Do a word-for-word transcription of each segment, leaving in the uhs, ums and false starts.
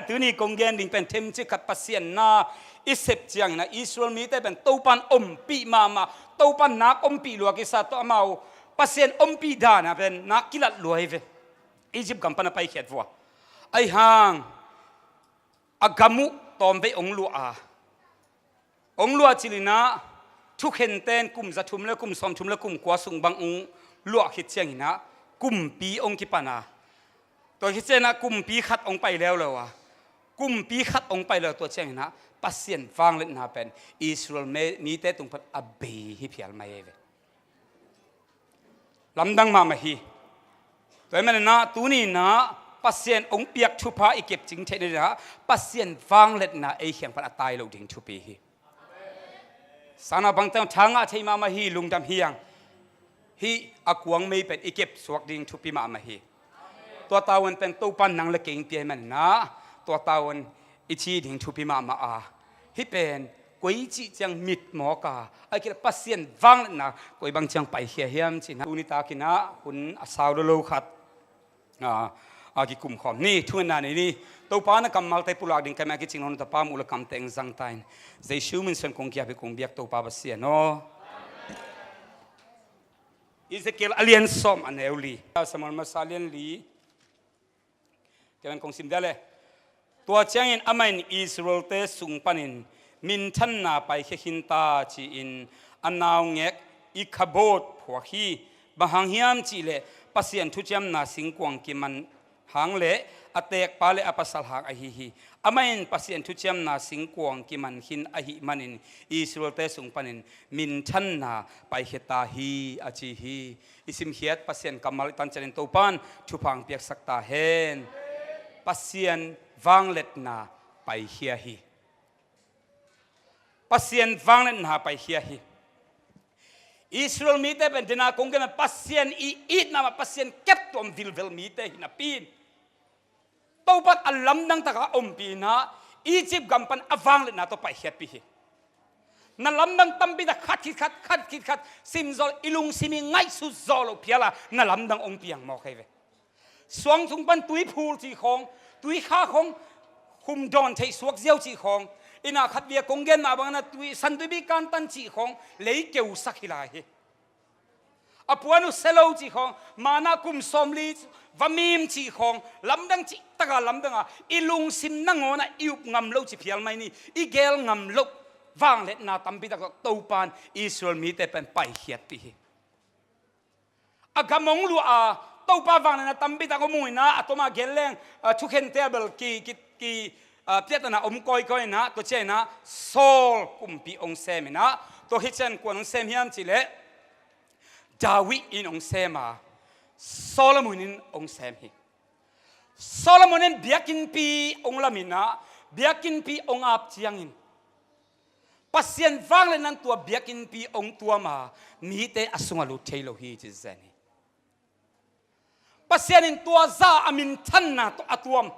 Tuni kong gen ding pen themcik khat, Pasian na i sep ciangin ah Israel mite pen Topan ompih mahmah, Topan nak ompih lua kisa tawh amau Pasian ompih dan ah pen nak kilat lua hi ve. Egypt gam pan a paikhiat vua ahi hang a gam uh tawmvei ong luah a, ong luah cilin ah thukhenten kum za thum le kum sawm thum le kum kua sung bang ong luah khit ciangin ah kumpi ong kipan a, tua khit ciangin ah kumpi khat ong pai leuleu a, kumpi khat ong pai leu, tua ciangin ah Pasian vangliatna pen Israel me-, mite tung pan a bei hi phial mai ei ve. Lamdang mahmah hi. Tua ahih manin ah tuni in ah Pasian ong piak thupha i kepcing theihna ding ah Pasian vangliatna ei kiang pan a tai lo ding thupi hi. Sana bangteng tha ngah thei mahmah hi, lungdam hi hang. Hih a kuang mei pen i kepsuak ding thupi mahmah hi. Tua tavuan pen Topan nang le kei ong pia ahih manin ah tua tavuan i ci ding thupi mahmah a, hih pen koi cih ciang mitmawk a, a kila Pasian vangliatna koi bang ciang paikhia hiam cih na tuni takin ah hun a sau lo lo khat a, a kikum khawm ni. Thungetna nei ni. Topa na kammalte pulak ding ka hih man a kicing lo na tapa muh le kamte ong zang ta in. Jesu min suang kong kiap hi, kong biak Topa Pasian aw. Ezekiel a lian sawm a neu li. Samuel masa a lian li. Kei bang kong sim dia le. Tua ciangin amah in Israelte sung panin minthanna paikhia khin ta ci-in a naungek Ikhabod phuak hi. Bang hang hiam cih leh Pasian thuciamna singkuang kiman hang le a tekpa le a pasal hang ahi hi. Amah in Pasian thuciamna singkuang kiman khin ahih manin Israelte sung panin minthanna paikhia ta hi, a ci hi. I simkhiat Pasian kammal i tan ciangin Topan thupha ong piaksak ta hen. Pasian vangliatna paikhia hi. Pasian vangliatna paikhia hi. Israel mite pen dena kong gen a Pasian i itna mah Pasian kep tuam vilvel mite hi napi in Topan a lamdang taka ompih in ah Egypt gam pan a vangliatna tawh paikhiatpih hi. Na lamdang tampi tak khat khit khat, khat khit khat simzaw le i lungsim i ngaihsut zawh loh phial a na lamdang ong piang mawk hi ve. Suang sung pan tui phul cih khawng, tui kha khawng, khum dawn theih suak ziau cih khawng, inn ah khat vei a kong gen mah bangin ah tui, san tuipi kantan cih khawng lei keusak hi lai hi. A puan uh se lo cih khawng, manna kum sawmli va mim cih khawng, lamdang cih taka lamdang a, i lungsim nangawn ah i up ngam lo cih phial mai ni, i gel ngam loh vangliatna tampi tak tawh Topan Israel mite pen paikhiatpih hi. A gam ong luah a, Topa vangliatna tampi tak om uh in ah, a tawm a gen leng, a, thukhente a bel ki, ki, ki, a, piatana om kawikawi in ah, tua ciang in ah Saul kumpi ong sem in ah, tua khit ciang kuan ong sem hiam cih leh David in ong sem a, Solomon in ong sem hi. Solomon in biakinnpi ong lam in ah, biakinnpi ong ap ciangin Pasian vangliatna in tua biakinnpi ong tuam a, mite a sungah lut thei lo hi ci zen hi. Pasian in tua zah a minthanna tawh a tuam.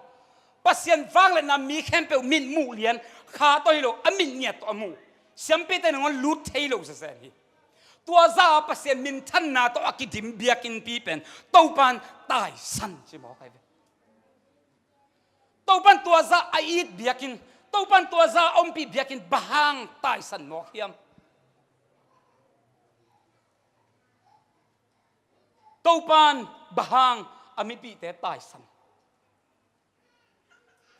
Pasian vangliatna mi khempeuh mit muh lian kha tawh hi lo, a mit ngiat tawh a muh. Siampite nangawn lut thei lo zenzen hi. Tua zah a Pasian minthanna tawh a kidim biakinnpi pen Topan taisan ci mawk hi ve. Topan tua zah a it biakinn, Topan tua zah a ompih biakinn bang hang taisan mawk hiam? Topan bang hang a mipihte taisan?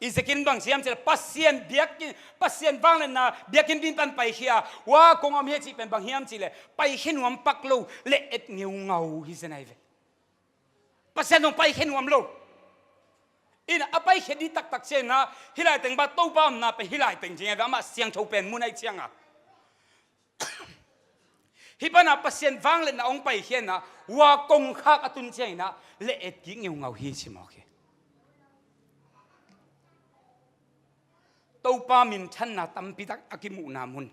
Ezekiel in bang ci hiam cih leh Pasian biakinn, Pasian vangliatna biakinn pi pan paikhia, ua kong om hi cih pen bang hiam cih leh paikhia nuam pak lo, le et ngeungau hi zen ahi ve. Pasian zong paikhia nuam lo. In a paikhia ding taktak ciangin ah hih lai teng bang Topa omna pen hih lai teng ciang ahi ve, amah siangtho pen mun ahi ciangin ah. Hih pan a Pasian vangliatna hong paikhia in ah, hua kongkhak a tun ciangin ah le et kik ngeungau hi ci mawk hi. Topa minthanna tampi tak a kimuhna mun,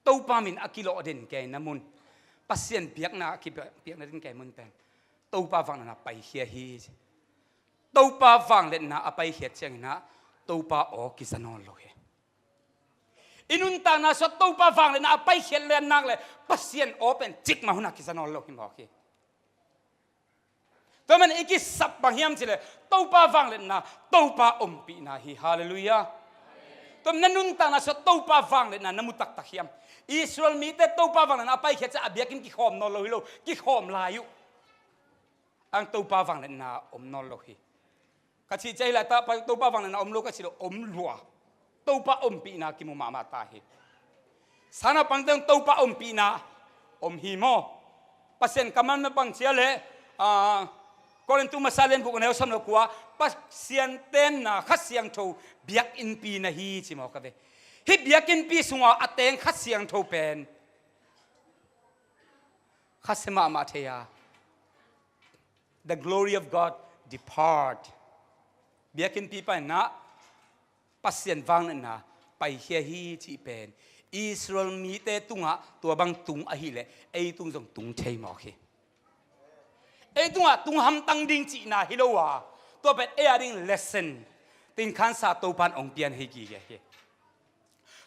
Topa min a kilawh den kei na mun, Pasian biakna a kipiakna den kei mun pen Topa vangliatna paikhia hi ci. Topa vangliatna a paikhiat ciangin ah Topa aw kiza nawn lo hi. I nuntakna sungah Topa vangliatna a paikhiat lian nak le Pasian aw pen cikmah hun a kiza nawn lo hi mawk hi. Tua man i kisap bang hiam cileh Topa vangliatna, Topa ompihna hi. Halleluiah. Tua na nuntakna sungah Topa vangliatna na mu taktak hiam? Israel mite Topa vangliatna a paikhiat ciang a biakinn kikhawm nawn lo hi lo, kikhawm lai uh. Ang Topa vangliatna om nawn lo hi. Ka cih ciang hi lai ta, Topa vangliatna om lo ka cih lo, om lua. Topa ompihna kimu mahmah ta hi. Sana pangteng Topa ompihna om hi maw? Pasian kammal na pang cia le, ah, Korintu masa lian guk neu sawm le kua, Pasian tenna Kha Siangtho biakinnpi na hi ci maw ka ve. Hih biakinnpi sungah a teng Kha Siangtho pen khasia mahmah thei a, the glory of God depart. Biakinnpi paninah Pasian vangliatna paikhia hi cih pen Israel mite tungah tua bang tung ahileh ei tung zong tung thei mawk hi. Ei tungah tung hamtang ding cihna hi lo a, tua pen ei a ding lesson, tingkhansa Topan ong pian hi gige hi.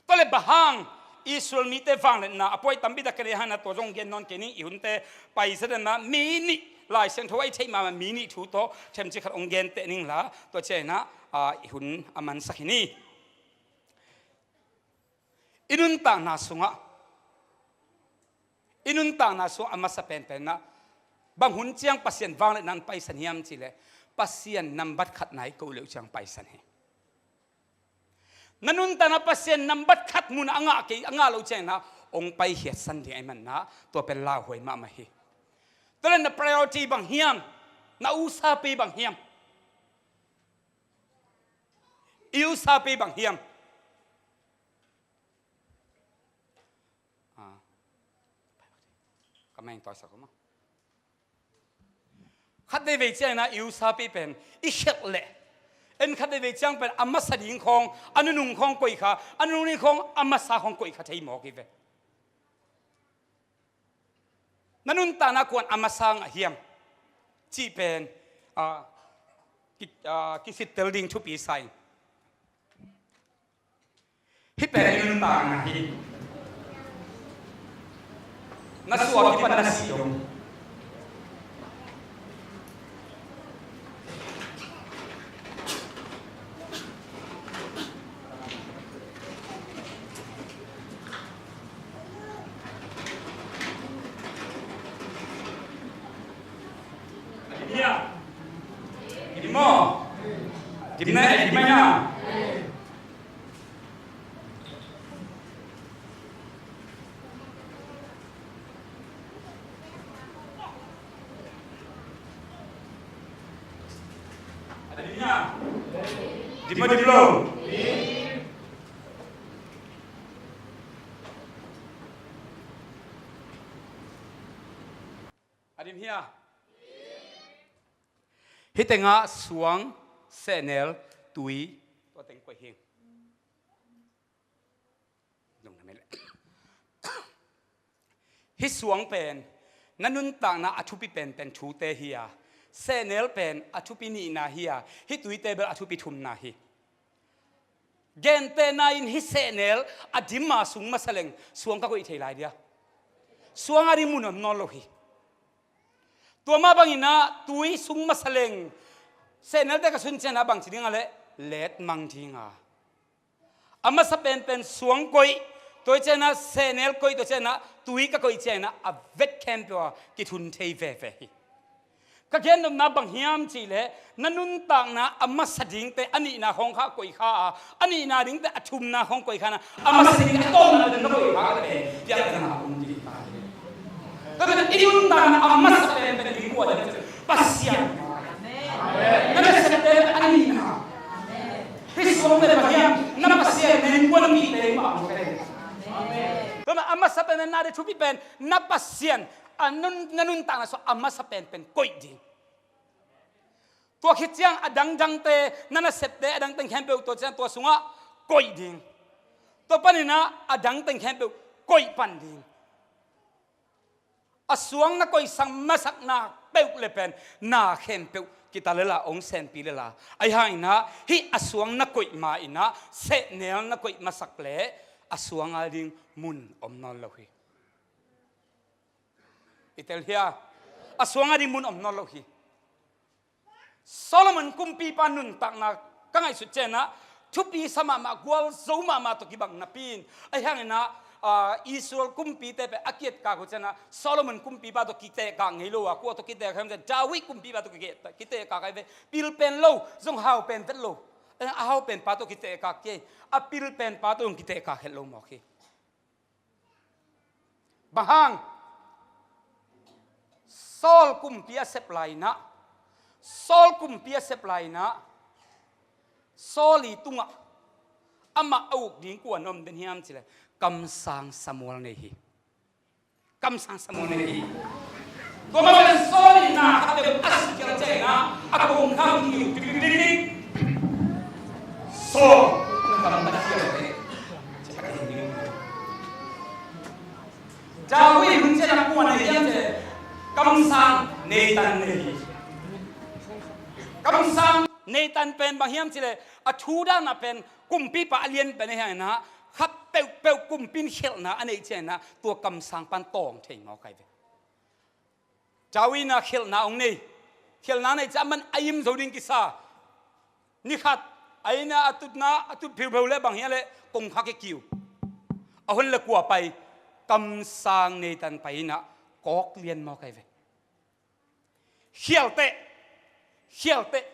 Tua le bang hang Israel mite vangliatna a puai tampi tak ka nei hangin tua zong gen nawn kei ning. I hunte paisa dana mi nih, Lai Siangtho a i theih mahmah mi nih thu tawh themcik khat ong gen teh ning la, tua ciangin ah, i hun a mansak hi ni. I nuntakna sungah, i nuntakna sungah a masa penpen ah bang hun ciang Pasian vangliatna in paisan hiam cihleh, Pasian nambat khatna i koh leuh ciang paisan hi. Na nuntakna Pasian nambat khat mun a ngah kei, a ngah loh ciangin ah ong paikhiatsan ding ahih manin ah tua pen lauhuai mahmah hi. Tua le na priority bang hiam? Na usapi bang hiam? I usapi bang hiam? Ah. Ka meng toisak maw? Khat veivei ciangin ah i usapi pen i khelh leh, en khat veivei ciang pen a masa ding khawng, a nunung khawng koih kha, a nunung ding khawng a masa khawng koih kha thei mawk hi ve. Na nuntakna kuan a masa ngah hiam cih pen, ah, ki, ah, kisittel ding thupi sa ing. Hih pen i nuntakna hi. Na suak kipan na si dong. Dim maw? Dim na, dim na. Dim maw, dim lo? A dim hia? Hih tengah suang, sehnel, tui, tua teng koih hi. Hih suang pen na nuntakna a thupi penpen thute hi a, sehnel pen a thupi nihna hi a, hih tuite bel a thupi thumna hi. Gentehna in hih sehnel a dim a sung masa leng suang ka koih thei lai dia? Suang a ding mun om nawn lo hi. Tua mah bangin ah tui sung masa leng sehnelte ka sun ciangin ah bangci ding a leh let mang ding a. A masa penpen suang koih, tua ciangin ah sehnel koih, tua ciangin ah tui ka koih ciangin ah a vek khempeuh a kithun thei veve hi. Ka gennopna bang hiam cihleh, na nuntakna a masa dingte a nihna khawng kha koih kha a, a nihna dingte a thumna khawng koih kha na, a masa dingte a tawpna ding na koih kha ka te, piakna um ding ta hi. Tua pen i nuntakna a masa penpen ding kua ding Pasian. Na nasepte a nihna. Hih suang pen bang hiam, na Pasian nen kua na mite in bang pen. Tua pen a masa penpen na ding thupi pen na Pasian. A nun, na nuntakna sung a masa penpen koih ding. Tua khit ciang a dangdangte, na nasepte a dangteng khempeuh tua ciang tua sungah koih ding. Tua panin ah a dangteng khempeuh koih pan ding. A suang na koihsak masakna peuh le pen na khempeuh kita lela ong senpi lela. Ahi hangin ah hih a suang na koih ma in ah sehnel na koih masak le a suang a ding mun om nawn lo hi. I tel hia? A suang a ding mun om nawn lo hi. Solomon kumpipa nuntakna ka ngaihsut ciangin ah thupi sa mahmah, gualzo mahmah tawh kibang napi in, ahi hangin ah, aa, Israel kumpite pen a kietkak uh ciangin ah Solomon kumpipa tawh kitehkak ngei lo a, kua tawh kitehkak hiam ciangin David kumpipa tawh kiteh-, kitehkak ahi ve. Pil pen lo, zong hau pen vet lo. Eh, a hau penpa tawh kitehkak kei, a pil penpa tawh zong kitehkak het lo mawk hi. Bang hang? Saul kumpi a sep lai-in ah, Saul kumpi a sep lai-in ah, Saul i tungah amah a uk ding kua na om den hiam cih leh, kamsang Samuel nei hi. Kamsang Samuel nei hi. Tua mah bangin Saul in na khat peuh a sih khial ciangin ah, a kongkhak kiu pikpikpik. Saul, na kam na khial leh. David hun ciang a kua nei hiam cih leh, kamsang Nathan nei hi. Kamsang Nathan pen bang hiam cih leh, a thu dan ah pen kumpipa a lian pen ahi hangin ah, khat peuhpeuh kumpi in khialhna a neih ciangin ah, tua kamsang pan tawng thei mawk ahi ve. David in ah khialhna hong nei. Khialhna nei ciang aman a im zo ding kisa. Ni khat, a inn ah a tutna, a tut phiupheu leh bang hiam leh kongkhak kiu. A hon leh kua pai, kamsang Nathan pai in ah kawk lian mawk ahi ve. Khial teh, khial teh.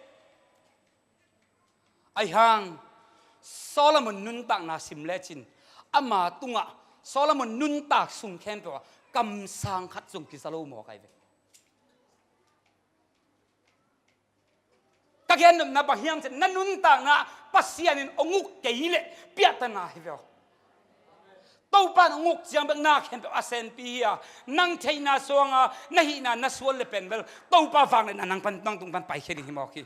Ahi hang, Solomon nuntakna sim lecin, ama tungah Solomon nuntak sung khempeuh ah kamsang khat zong kiza lo mawk ahi ve. Ka gennopna bang hiam cih leh, na nuntakna Pasian in hong uk kei leh piahtana hi ve aw. Topa in hong uk ciang bek na khempeuh a senpi hi a, nang theihna suang a, na hihna na suan leh pen bel Topa vangliatna nang pan, nang tung pan paikhia ding hi mawk hi.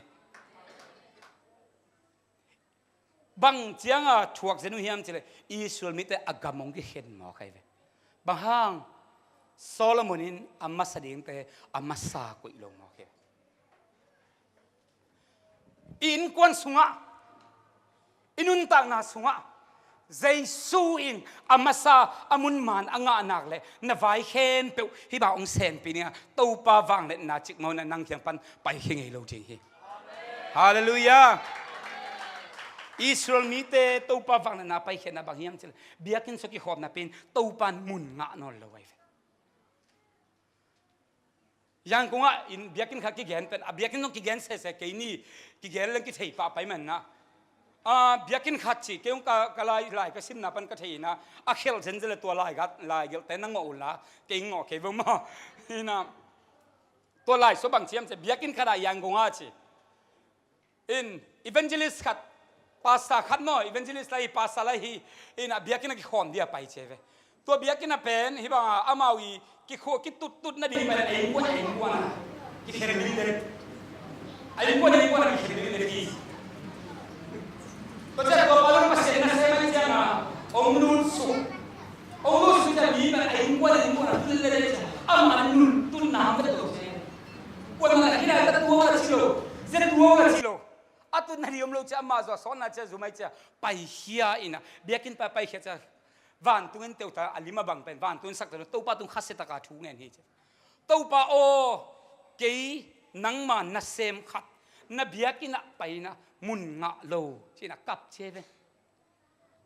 Bang ciang a thuak zen uh hiam cih leh, Israel mite a gam hong kikhen mawk ahi ve. Bang hang? Solomon in a masa dingte a masa koih lo mawk hi. I innkuan sungah, i nuntakna sungah, Jesu in a masa a mun man a ngah nak leh, na vai khempeuh hih bang hong senpi ning a, Topa vangliatna cikmah in ah nang kiang pan paikhia ngei lo ding hi. Halleluiah. Israel mite Topa vangliatna paikhiatna bang hiam cih leh, biakinn sung kikhawmna pen Topa in mun ngah nawn lo ahi ve. Yangon ah inn biakinn khat kigen pen, a biakinn zong kigen sese kei ni, kigen leng kithei pah pai man ah. A, biakinn khat ci, kei hong ka, ka lai, lai ka simna pan ka thei in ah, a khelh zenzen leh tua lai gat, lai gelhte na ngawh uh la, kei ngawh kei vo maw. In ah, tua lai sung bang ci hiam cih leh, biakinn khat ah Yangon ah ci. In, evangelist khat, pastor khat maw, evangelist lai hi, pastor lai hi, in a biakinn ah kikhawm ding a pai ci ahi ve. Tua biakinn ah pen, hih bang a, amau i kikhu-, kituttutna ding pen, a innkuan, a innkuan ah kikhen ding leh. A innkuan, a innkuan ah kikhen ding leh hi. Tua ciang tua pa zong Pasian nasem ahih ciangin, hong lut suk. Hong lut suk ciang mi pen a innkuan, a innkuan ah tut leh leh ciang, amah nun tutna hong vet lo ci. Kuamah hih lai-ah tua ci lo, zia tua ci lo. A tutna ding om lo ciang, amah zong a sawtna ciang zum ahih ciang, paikhia in ah, biakinn pa paikhia ciang, vantung in teuta a lim a bang pen, vantung in sakte lo, Topa tung khasia takin thu ngen hi ci. Topa aw, kei nangma nasem khat, na biakinn ah pai in ah mun ngah lo, ci-in a kap ci ahi ve.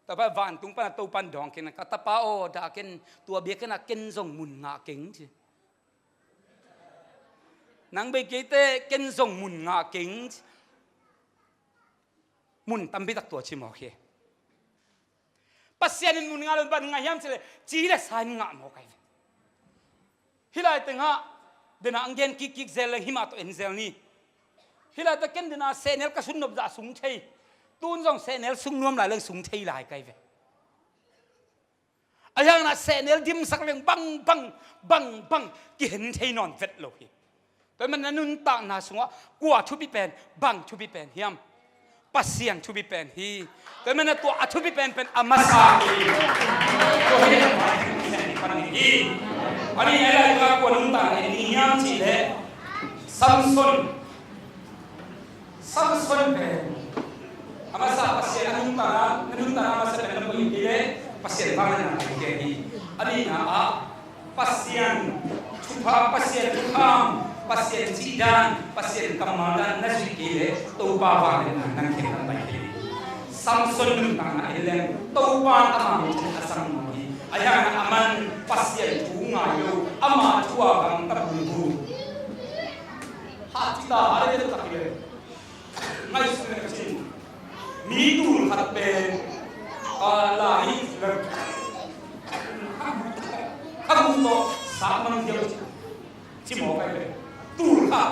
Tua pa vantung pan a Topa in dawng khin a, ka tapa aw, dah ken, tua biakinn ah ken zong mun ngah keng ci. Nang bei kei teh ken zong mun ngah keng ci. Mun tampi tak tua ci mawk hi. Pasian in mun ngah lo, bang ngah hiam cih leh, ci leh sa in ngah mawk ahi ve. Hih lai tengah, dena ang gen kikkik zel leng hih mah tawh en zel ni. Hih lai tengah ken dena sehnel ka sung nop zah sung thei. Tun zong sehnel sung nuam lai leng sung thei lai ka hi ve. A hiang na sehnel dimsak leng bang, bang, bang, bang, kihen thei nawn vet lo hi. Tua ahih manin na nuntakna sungah kua thupi pen, bang thupi pen hiam? Pasian thupi pen hi. Tua ahih manin tua a thupi pen pen a masa hi. Tua hi a masa hi. A nih a lai kua nuntakna en ding hiam cih leh Samson. Samson pen a masa Pasian a nuntakna, na nuntakna a masa pen na muh kei leh Pasian vangliatna na ngah hi. A nihna ah Pasian thupha, Pasian thukham, Pasian cih dan, Pasian kammal dan na zuih kei leh Topa vangliatna nang kiang pan pai kei. Samson nuntakna en leng Topa in ama minthanna a zang nuam hi. Ahi hangin aman Pasian thu ngai lo, ama thu a gamta bulbul. Hat cih ta hat, a dei tak hi ve. Ngaihsun le ka cin. Mi tul khat pen, ah, lai, kha gu tawh sa mang ziau ci, ci mawk ai ve. Tul khat.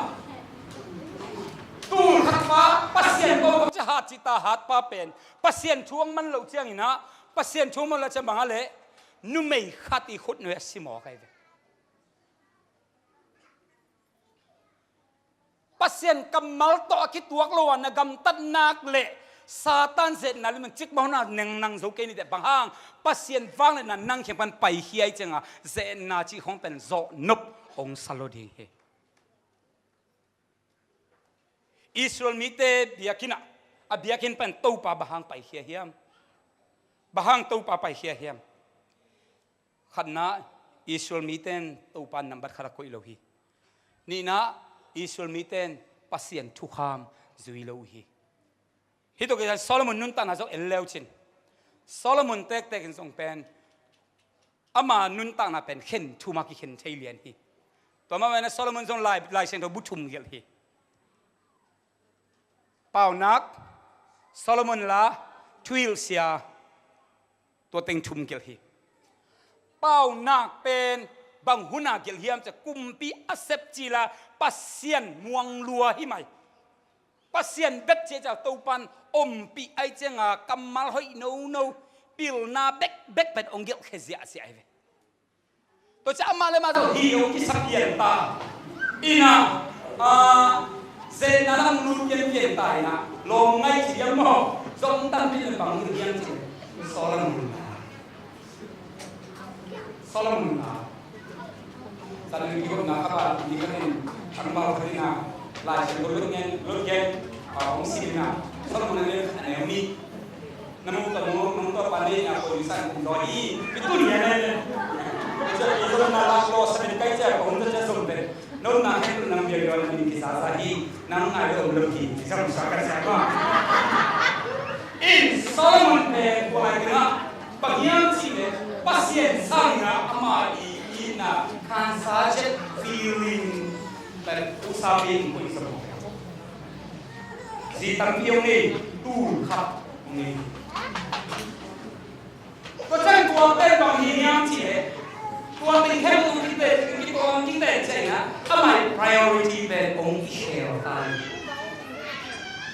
Tul khat pa, Pasian ko ci hat cih ta hat pa pen Pasian thu hong man loh ciangin ah, Pasian thu hong man loh ciang bang a leh, numei khat i khutnuai ah si mawk ai ve. Pasian kammal tawh a kituak lo a na gamtat nak leh Satan ze-etna lim in cikmah hun a neng nang zo kei ni teh, bang hang? Pasian vangliatna nang kiang pan paikhia ahih ciangin ah ze-etna cih khawng pen zawh nop hong sa lo ding hi. Israel mite biakinn ah, a biakinn pan Topa bang hang paikhia hiam? Bang hang Topa paikhia hiam? Khatna, Israel mite in Topa nambat khat a koih lo hi. Nihna, Israel mite in Pasian thukham zui lo uh hi. Hih tawh kisai Solomon nuntakna zong en le uh cin, Solomon tektek in zong pen ama nuntakna pen khen thum a kikhen thei lian hi. Tua mah bangin ah Solomon zong Lai, Lai Siangtho bu thum gelh hi. Paunak, Solomon la, thuhilhsia, tua teng thum gelh hi. Paunak pen bang hun a gelh hiam cih leh kumpi a sep cil a Pasian muang lua hi mai. Pasian bek ci a, Topa in ompih ahih ciangin ah kammal hoih nono, pilna bekbek pen hong gelhkhia ziahziah hi ve. Tua ciang amah le amah tawh hi hong kisap pian ta. Inn ah, ah, ze-etna lam lut pianpian ta in ah, lawm ngaih ci hiam maw? Zong tampi le bang lut hiam cih leh Solomon la. Solomon la. Zan ning kihopna kha ba ni kha nin, thangpau kha nin ah, Lai Siangtho lut ngen, lut ngen, ah, hong si ding ah. Solomon a lian khat a neu nih. Na mu tawh mu, na mu tawh pan ni a, ko yu san kum dawi i, i tun ni a nei le. Cia i zong na lak law sa pen kai cia ko hun cia zong pen. Na hun na khen na biak dawi na min kizaza hi, nang ngai lo lo hi, i zong sa kan sa ma. In Solomon pen ko lai tengah, bang hiam cih leh, Pasian sangin ah ama i, i na khansa chet feeling, pen usapi in ko i zong. Zi tampi hong nei, tul khat hong nei. Tua ciang tua pen bang hi hiam cih leh, tua teng khempeuh kite, kituak kite ciangin ah, amah i priority pen hong kikhel ta hi.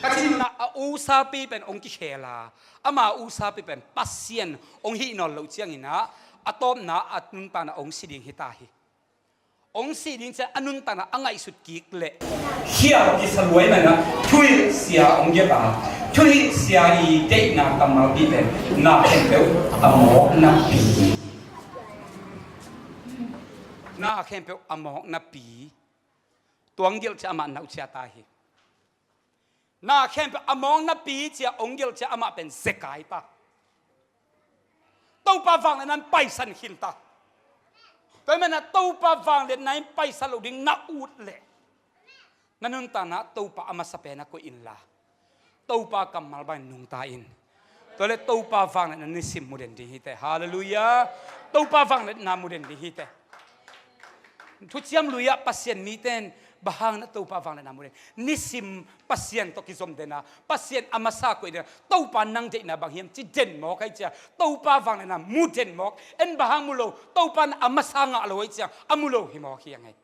Ka cih nung ah a usapi pen hong kikhel a, ama usapi pen Pasian hong hih nawn loh ciangin ah, a tawpna a nuntakna hong si ding hi ta hi. Hong si ding ciang a nuntakna a ngaihsut kik leh, khial kisa luai manin ah thuhilhsia hong gelh a, thuhilhsia i deihna kammalpi pen na khempeuh a mawknapi. Na khempeuh a mawknapi. Tua hong gelh ciang amah nauhcia ta hi. Na khempeuh a mawknapi ci a hong gelh ciang amah pen zekai ta. Topa vangliatna in paisan khin ta. Tua ahih manin ah Topa vangliatna in paisan loh ding na ut leh, na nuntakna ah Topa a masa pen a koih inla, Topa kammal bangin nungta in. Tua leh Topa vangliatna nisim mu den ding hi teh. Halleluiah. Topa vangliatna mu den ding hi teh. Thuciam Lui ah Pasian mite in bang hang na Topa vangliatna mu den? Nisim Pasian tawh kizom den a, Pasian a masa koih den a, Topa nang deihna bang hiam ci den mawk ahih ciang, Topa vangliatna mu den mawk. En bang hang mu lo? Topa in a masa ngah lo ahih ciang a mu lo hi mawk hi a ngei.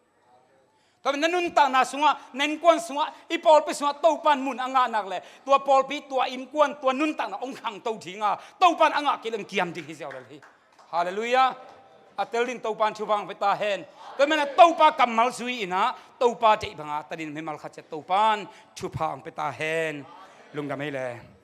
Tua pen na nuntakna sungah, na innkuan sungah, i pawlpi sungah Topa in mun a ngah nak leh, tua pawlpi, tua innkuan, tua nuntakna hong khangto ding a, Topa in a ngah kei leh hong kiam ding hi ziau lel hi. Halleluiah. A tel ding Topa in thupha hong pia ta hen. Tua ahih manin ah Topa kammal zui in ah, Topa deih bangin ah, ta ding mimal khat ciat Topa in thupha hong pia ta hen. Lungdam ei le.